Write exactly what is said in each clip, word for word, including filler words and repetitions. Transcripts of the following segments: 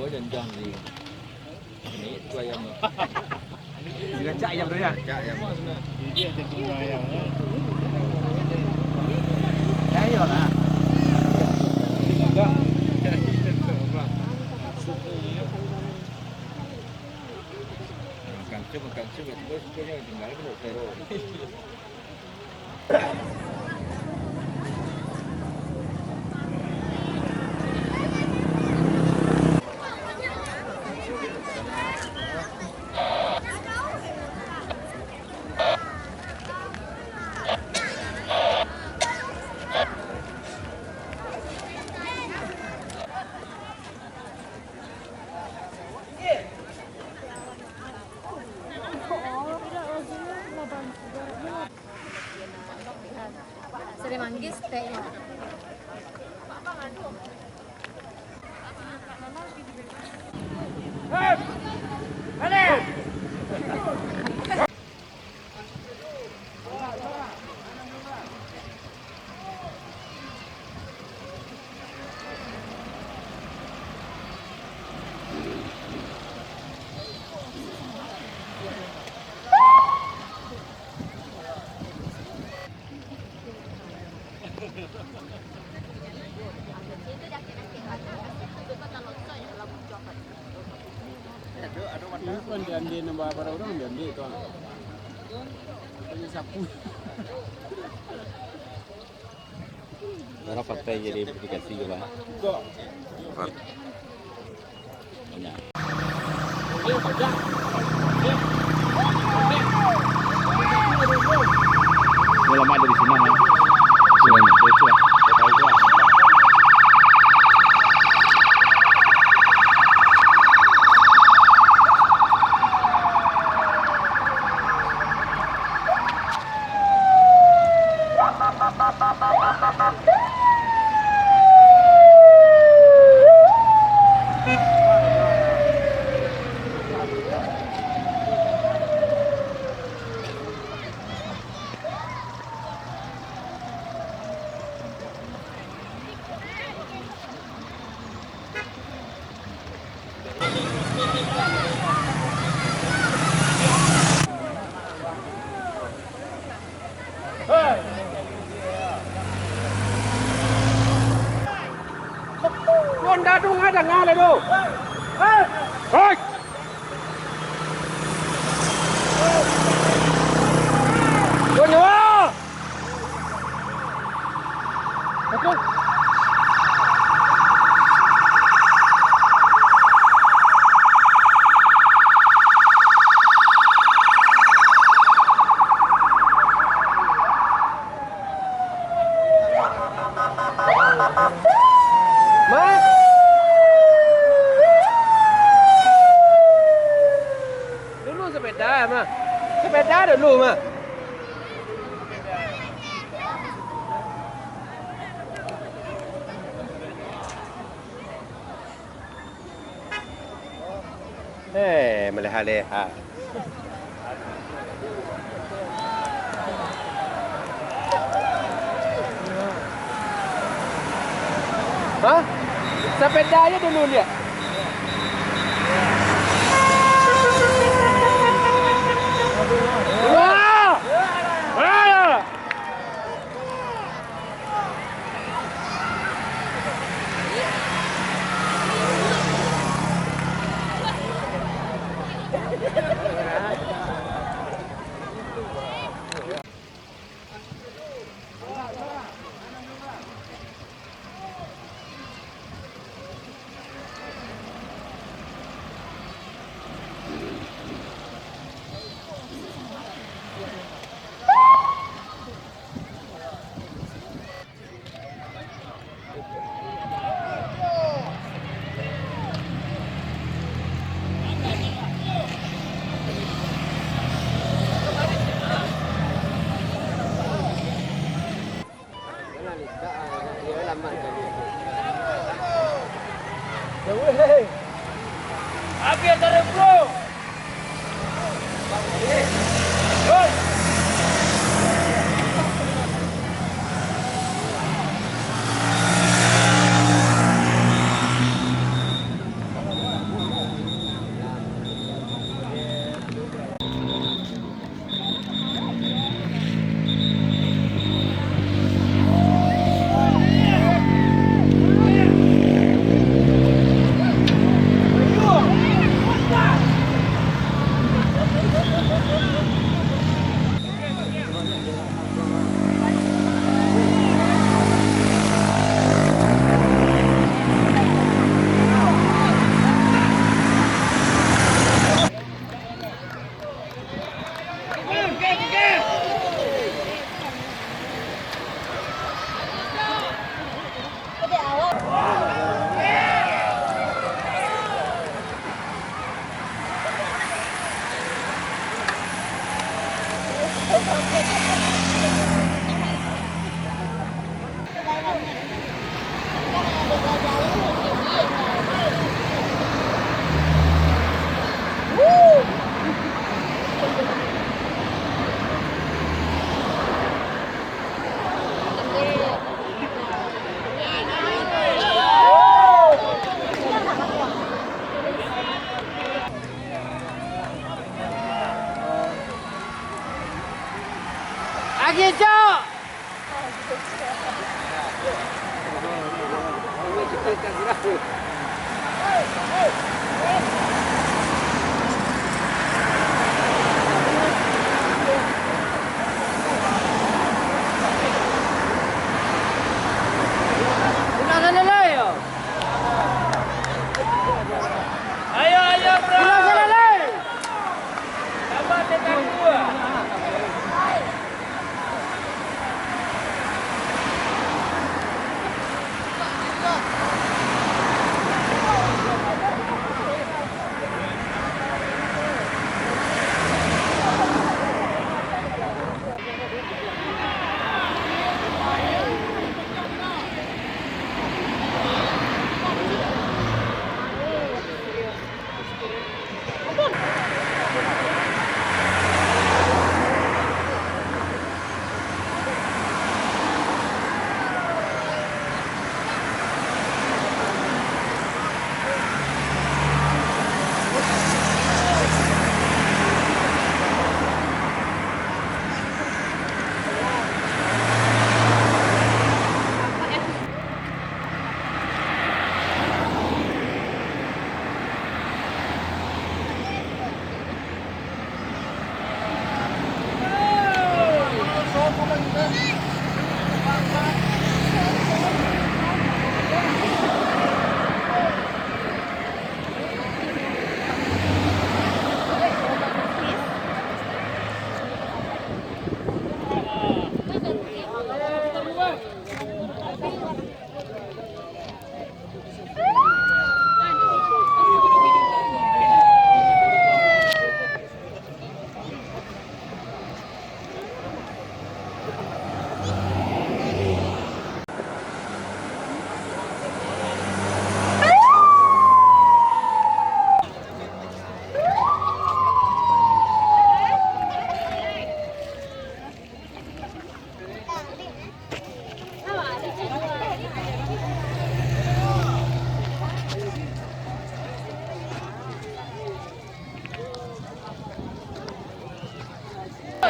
Jangan di ini itu ayam. Diracak ayam tu, ya? Racak ayam. Ini ada bunga ayam. Ya, iyalah. Makan tu, makan tu, terus, terus, tinggal dulu, terus. Sari manggis tehnya. Itu kan diambil nambah para orang, diambil tu. Tanya sapu. Orang pakai jadi aplikasi ke, Bang? Banyak. Dia lama ada di sini, Bang. Sini. Dia tu lah. Dia tahu tu lah. Kondadung ada ngalai tu. Hei! Konyo! Dulu sepeda mah. Sepeda dulu mah. Eh, meleha-leha. Hah? Sepeda aja dulu dia. Wah! Wah! Api antara bro. Ayo, ayo, bro. Tambah tetangga.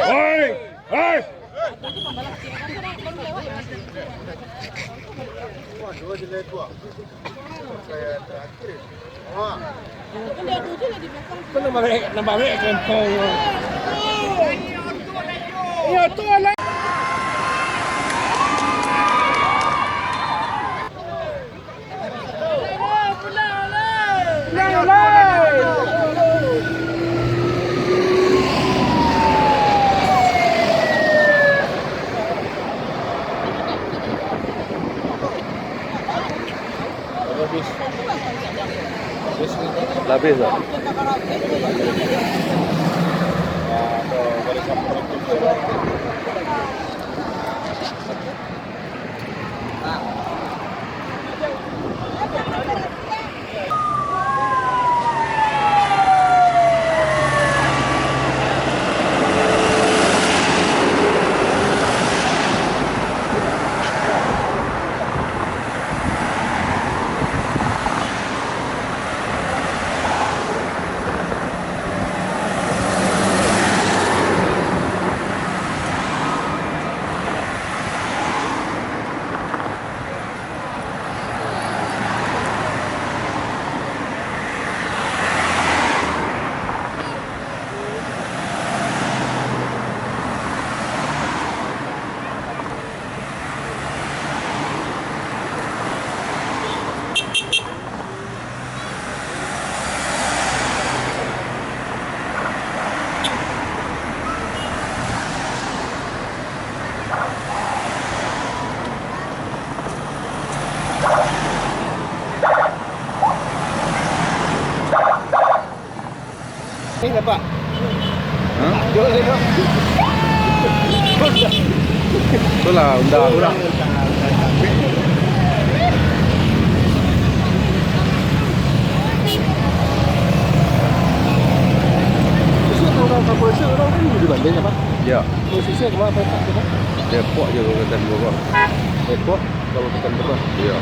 Hei! Hei! Kau nampak bek, nampak bek kau. Iyo, tu lah. Habis. Habis ni. Lah habis dah. Ni nampak? Hah? Jauh tadi tu. Itulah, unda urang. Susah kalau orang kampung Aceh, orang kan di Bandung apa? Ya. Kalau susah, kemana tempat tu, kan? Depok je kalau kata dulu, Bang. Depok, kalau kata dulu, Bang. Ya.